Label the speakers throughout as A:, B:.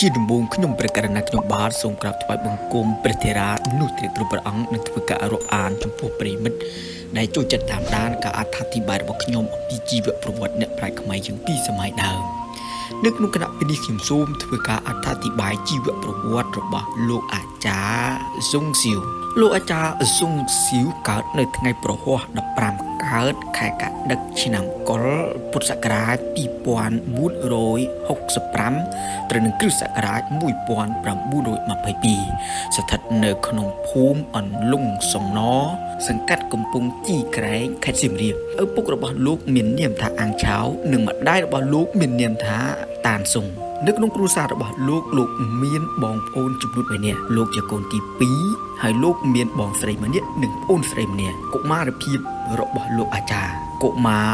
A: ជាដំបូងខ្ញុំព្រះករុណាខ្ញុំបាទសូមក្រាបថ្វាយបង្គំព្រះថេរានុធិគ្រប់ព្រះអង្គនិងធ្វើការរាប់អានចំពោះប្រិយមិត្តដែលចូលចិត្តតាមដានការអត្ថាធិប្បាយរបស់ខ្ញុំអំពីជីវប្រវត្តិអ្នកប្រាជ្ញខ្មែរយើងពីសម័យដើមនៅក្នុងគណៈពេលនេះខ្ញុំសូមធ្វើការអត្ថាធិប្បាយជីវប្រវត្តិរបស់លោកអាចារ្យសុងស៊ីវលោកអាចារ្យសុងស៊ីវកើតនៅថ្ងៃប្រហ័ស15កើតខែកត្តិកឆ្នាំកុលពុទ្ធសករាជ2465ត្រូវនឹងគ្រិស្តសករាជ1922ស្ថិតនៅក្នុងភូមិអន្លង់សំណសង្កាត់កំពង់ជីក្រែងខេត្តសៀមរាបឪពុករបស់លោកមាននាមថាអាងឆាវនិងម្ដាយរបស់លោកមាននាមថាតានសុងនៅក្នុងគ្រួសាររបស់លោកលោកមានបងប្អូនចំនួន3នាក់លោកជាកូនទី2ហើយលោកមានបងស្រីម្នាក់និងប្អូនស្រីម្នាក់កុមារភាពរបស់លោកអាចារ្យកុមារ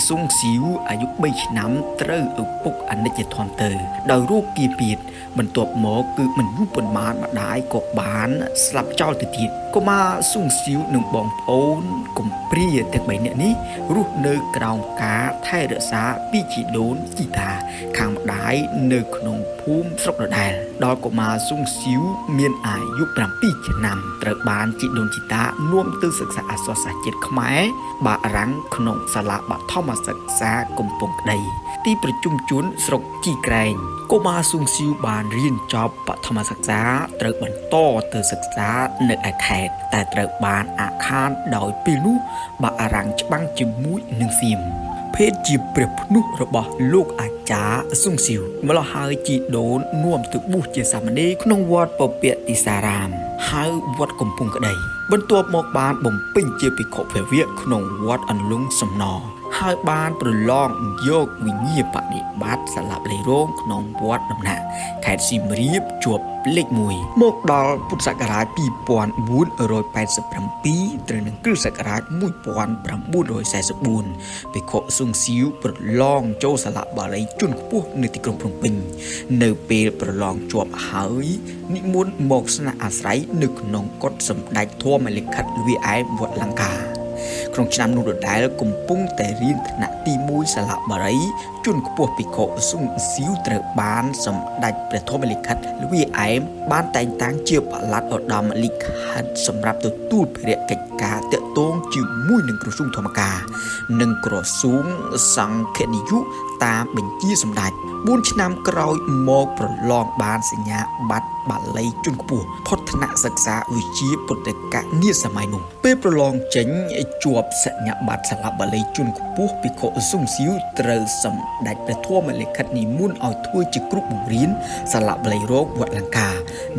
A: សុងស៊ីវអាយុ3ឆ្នាំត្រូវឪពុកអនិច្ចធម៌ទៅដោយរោគគាពៀតបន្ទាប់មកគឺមិនយូរប៉ុន្មានម្ដាយក៏បានស្លាប់ចោលទៅទៀតកុមារសុងស៊ីវនិងបងប្អូនកំព្រាទាំង3នាក់នេះរស់នៅក្រោមការថែរក្សាពីជីដូនជីតាខាងម្ដាយនៅក្នុងភូមិស្រុកដដែលដល់កុមារសុងស៊ីវមានអាយុ7ឆ្នាំត្រូវបានជីដូនជីតានាំទៅសិក្សាអក្សរសាស្ត្រជាតិខ្មែរបារាំងក្នុងសាលាបឋមសិក្សាកំពង់ក្តីទីប្រជុំជនស្រុកជីក្រែងកុមារសុងស៊ីវបានរៀនចប់បឋមសិក្សាត្រូវបន្តទៅសិក្សានៅឯខេត្តតែត្រូវបានអាខានដោយពេលនោះបារាំងច្បាំងជាមួយនឹងសៀមភេទជាព្រះភ្នុះរបស់លោកអាចារ្យសុងស៊ីវម្ល៉េះហើយជីដូននាំទៅបួសជាសាមណេរក្នុងវត្តពពកតិសារាមហៅវត្តកំពង់ក្តីបន្ទាប់មកបានបំពេញជាភិក្ខុភវៈក្នុងវត្តអន្លង់សំណហើយបានប្រឡងយកវិញ្ញាបដិបត្តិសាលាបលីរងក្នុងវត្តដំណាក់ខេត្តសៀមរាបជាប់លេខ1មកដល់ពុទ្ធសករាជ2487ត្រូវនឹងគ្រិស្តសករាជ1944ភិក្ខុសុងស៊ីវប្រឡងចូលសាលាបាលីជាន់ខ្ពស់នៅទីក្រុងភ្នំពេញនៅពេលប្រឡងជាប់ហើយនិមន្តមកស្នាក់អាស្រ័យនៅក្នុងកុដិសម្ដេចធម្មលិខិតលវាអែមវត្តលង្កាក្នុងឆ្នាំនោះដដែលកំពុងតែរៀនថ្នាក់ទី1សាលាបាលីជាន់ខ្ពស់ភិក្ខុសុងស៊ីវត្រូវបានសម្ដេចព្រះធម្មលិខិតលវាអែមបានតែងតាំងជាប្រឡាត់ឧត្តមលិខិតសម្រាប់ទទួលភារកិច្ចការតាក់ទងជាមួយនឹងក្រសួងធម្មការនិងក្រសួងសង្ឃនាយកតាមបញ្ជាសម្ដេច4ឆ្នាំក្រោយមកប្រឡងបានសញ្ញាបត្របាលីជាន់ខ្ពស់ផុតថ្នាក់សិក្សាវិជ្ជាពុទ្ធិកនាសម័យនោះពេលប្រឡងចេញជាប់សញ្ញាបត្រសាលាបាលីជាន់ខ្ពស់ភិក្ខុសុងស៊ីវត្រូវសម្ដេចព្រះធម្មលិខិតនិមន្តឲ្យធ្វើជាគ្រូបង្រៀនសាលាបាលីរងវត្តលង្កា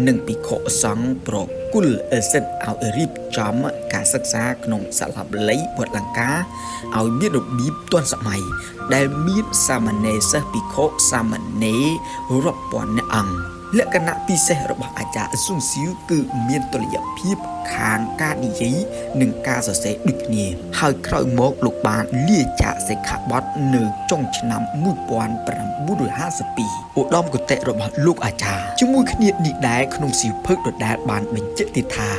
A: និងភិក្ខុសង្ឃប្រគល់សិទ្ធឲ្យរៀបចំការសិក្សាក្នុងសាលាបាលីវត្តលង្កាឲ្យមានរបៀបទាន់សម័យដែលមានសាមណេរសិស្សភិក្ខុសាមណេររាប់ពាន់នាក់អង្គលក្ខណៈពិសេសរបស់អាចារ្យសុងស៊ីវគឺមានតុល្យភាពខាងការនិយាយនិងការសរសេរដូចគ្នាហើយក្រោយមកលោកបានលាចាកសិក្ខាបទនៅចុងឆ្នាំ1952ឧត្តមគតិរបស់លោកអាចារ្យជាមួយគ្នានេះដែរក្នុងសៀវភៅដដែលបានបញ្ជាក់ទៀតថា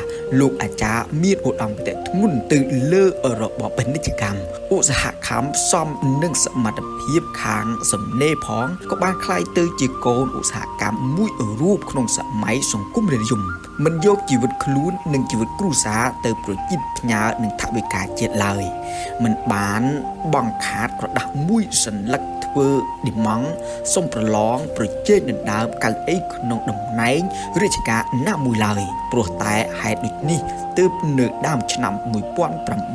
A: លោកអាចារ្យមានឧត្តមគតិធ្ងន់ទៅលើរបបពាណិជ្ជកម្មឧស្សាហកម្មផ្សំនឹងសមត្ថភាពខាងសំណេរផងក៏បានក្លាយទៅជាកូនឧស្សាហកម្មមួយរូបក្នុងសម័យសង្គមរាជនិយមមិនយកជីវិតខ្លួននិងជីវិតគ្រួសារទៅប្រជិតផ្ញើនឹងថវិកាជាតិឡើយមិនបានបង្ខាតក្រដាស់មួយសន្លឹកធ្វើឌីម៉ង់សុំប្រឡងប្រជែងដណ្ដើមកៅអីក្នុងតំណែងរាជការណាមួយឡើយព្រោះតែហេតុដូចនេះទើបនៅដើមឆ្នាំ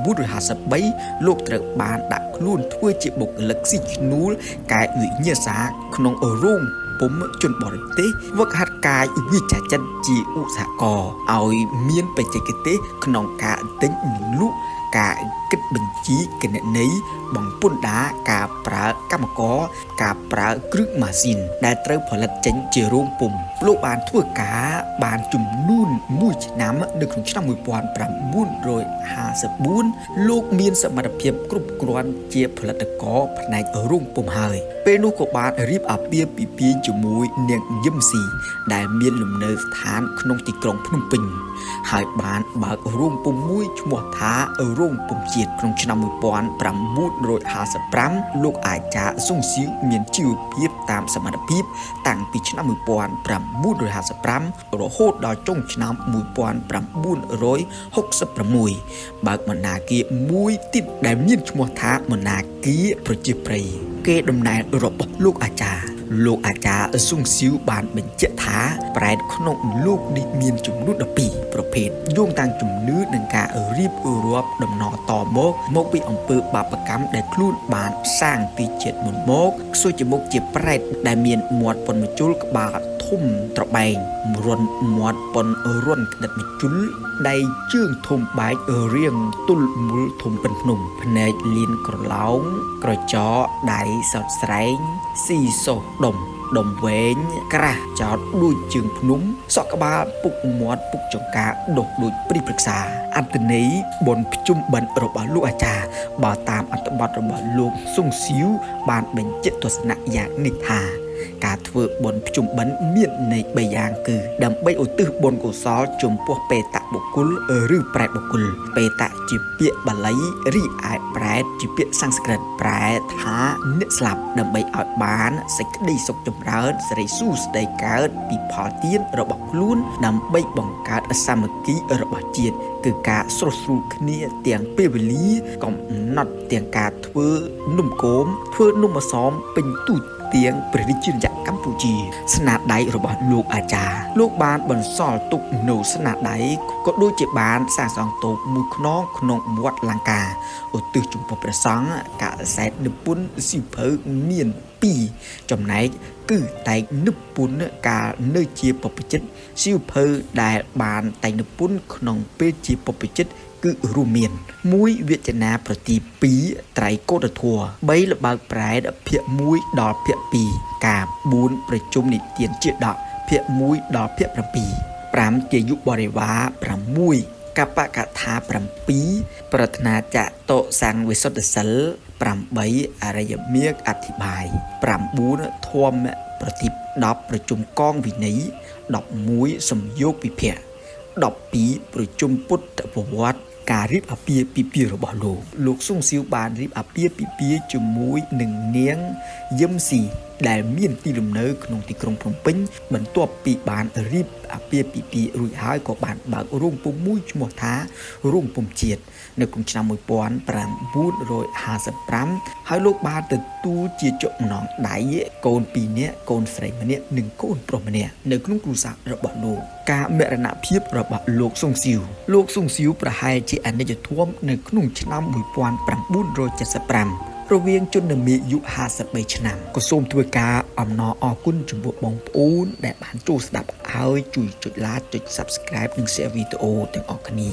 A: 1953លោកត្រូវបានដាក់ខ្លួនធ្វើជាបុគ្គលិកស៊ីឈ្នួលកែវិញ្ញាសាក្នុងរោងពុំជនបរទេសវឹកហាត់កាយវិជ្ជាចិត្តជាឧស្សាហករឲ្យមានបច្ចេកទេសក្នុងការទិញនិងលក់ការគិតបញ្ជីគណនេយ្យបងពន្ធដារការប្រើកម្មករការប្រើគ្រឿងម៉ាស៊ីនដែលត្រូវផលិតចេញជារោងពុំលោកបានធ្វើការបានចំនួន1ឆ្នាំនៅក្នុងឆ្នាំ1954លោកមានសមត្ថភាពគ្រប់គ្រាន់ជាផលិតករផ្នែករោងពុំហើយពេលនោះក៏បានរៀបអាពាហ៍ពិពាហ៍ជាមួយនាងយឹមស៊ីដែលមានលំនៅស្ថានក្នុងទីក្រុងភ្នំពេញហើយបានបើករោងពុំមួយឈ្មោះថា ោងពុម្ពជាតិក្នុងឆ្នាំ1955លោកអាចារ្យសុងសៀវមានជីវភាពតាមសមត្ថភាពតាំងពីឆ្នាំ1955រហូតដល់ចុងឆ្នាំ1966បើកបណ្ណាគារមួយទៀតដែលមានឈ្មោះថាបណ្ណាគារប្រជាប្រិយគេដំណែលរបស់លោកអាចារ្យលោកអាចារ្យសុងសៀវបានបញ្ជាក់ថាប្រែតក្នុងលោកនេះមានចំនួន12ប្រភេទយោងតាមជំនឿនិងការរៀបរាប់ដំណតមកពីអំពើបាបកម្មដែលខ្លួនបានសាងពីជាតិមុនមកខ្សួយជាមុខជាប្រែតដែលមានមាត់ប៉ុនមជុលក្បាលធំត្របែងរន់មាត់ប៉ុនរន់ក្តិតមជុលដៃជើងធំបែករៀងទល់មូលធំពិនភ្នំភ្នែកលៀនក្រឡោងក្រចកដៃសោតស្រែងស៊ីសោះដុំដុំវែងក្រាស់ចោតដូចជើងភ្នំសក់ក្បាលពុកមាត់ពុកចង្ការដុះដូចព្រីប្រឹក្សាអត្តន័យបុណ្យភ្ជុំបិណ្ឌរបស់លោកអាចារ្យបើតាមអត្ថបទរបស់លោកសុងសៀវបានបញ្ជាក់ទស្សនៈយ៉ាងនេះថាការធ្វើបុណ្យភ្ជុំបិណ្ឌមានន័យ3យ៉ាងគឺដើម្បីឧទ្ទិសបុណ្យកុសលចំពោះបេតបុគ្គលឬប្រែតបុគ្គលបេតជាពាក្យបាលីរីឯប្រែតជាពាក្យសំស្ក្រឹតប្រែថាអ្នកស្លាប់ដើម្បីឲ្យបានសេចក្តីសុខចម្រើនសិរីសួស្តីកើតពីផលទានរបស់ខ្លួនដើម្បីបង្កើតសាមគ្គីរបស់ជាតិគឺការស្រុះស្រួលគ្នាទាំងពេលវេលាកំណត់ទាំងការធ្វើនំគមធ្វើនំអសមពេញទូទាំងព្រះរាជាណាចក្រកម្ពុជាស្នាដៃរបស់លោកអាចារ្យលោកបានបន្សល់ទុកនៅស្នាដៃក៏ដូចជាបានសាងសង់តូបមួយខ្នងក្នុងវត្តលង្កាឧទ្ទិសចំពោះព្រះសង្ឃកាសែតនិពន្ធសៀវភៅមាន2ចំណែកគឺតែងនិពន្ធកាលនៅជាបព្វជិតសៀវភៅដែលបានតែងនិពន្ធក្នុងពេលជាបព្វជិតគឺរួមមាន1វចនាប្រទី2ត្រៃកោដធម៌3លបើកប្រែតភាគ1ដល់ភាគ2ការ4ប្រជុំនិទានជាដកភាគ1ដល់ភាគ7 5ជាយុបរិវារ6កបកថា7ប្រាថ្នាចតុសង្ឃវិសុទ្ធសិល8អរិយមាគអធិប្បាយ9ធម្មប្រទីប10ប្រជុំកងវិន័យ11សំយោគវិភៈ12ប្រជុំពុទ្ធប្រវត្តិការរៀបអាពាហ៍ពិពាហ៍របស់លោកលោកសុងសៀវបានរៀបអាពាហ៍ពិពាហ៍ជាមួយនឹងនាងយឹមស៊ីដែលមានទីលំនៅក្នុងទីក្រុងភ្នំពេញបន្ទាប់ពីបានរៀបអាពាហ៍ពិពាហ៍រួចហើយក៏បានបើករោងពុម្ពមួយឈ្មោះថារោងពុម្ពជាតិនៅក្នុងឆ្នាំ1955ហើយលោកបានទទួលជាចំណងដៃកូន2នាក់កូនស្រីម្នាក់និងកូនប្រុសម្នាក់នៅក្នុងគ្រួសាររបស់លោកការមរណភាពរបស់លោកសុងសៀវលោកសុងសៀវប្រហែលជាអនិច្ចធម៌នៅក្នុងឆ្នាំ1975រវាងជនមាយុ53ឆ្នាំក៏សូមធ្វើការអំណរអគុណចំពោះបងប្អូនដែលបានចូលស្ដាប់ហើយជួយចុច Like ចុច Subscribe និង Share វីដេអូទាំងអស់គ្នា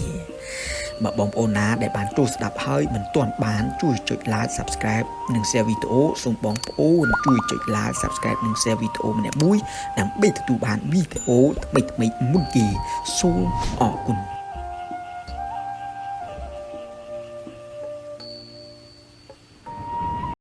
A: បើបងប្អូនណាដែលបានចូលស្ដាប់ហើយមិនទាន់បានជួយចុច Like Subscribe និង Share វីដេអូសូមបងប្អូនជួយចុច Like Subscribe និង Share វីដេអូម្នាក់មួយដើម្បីទទួលបានវីដេអូថ្មីៗមុនគេសូមអរគុណ។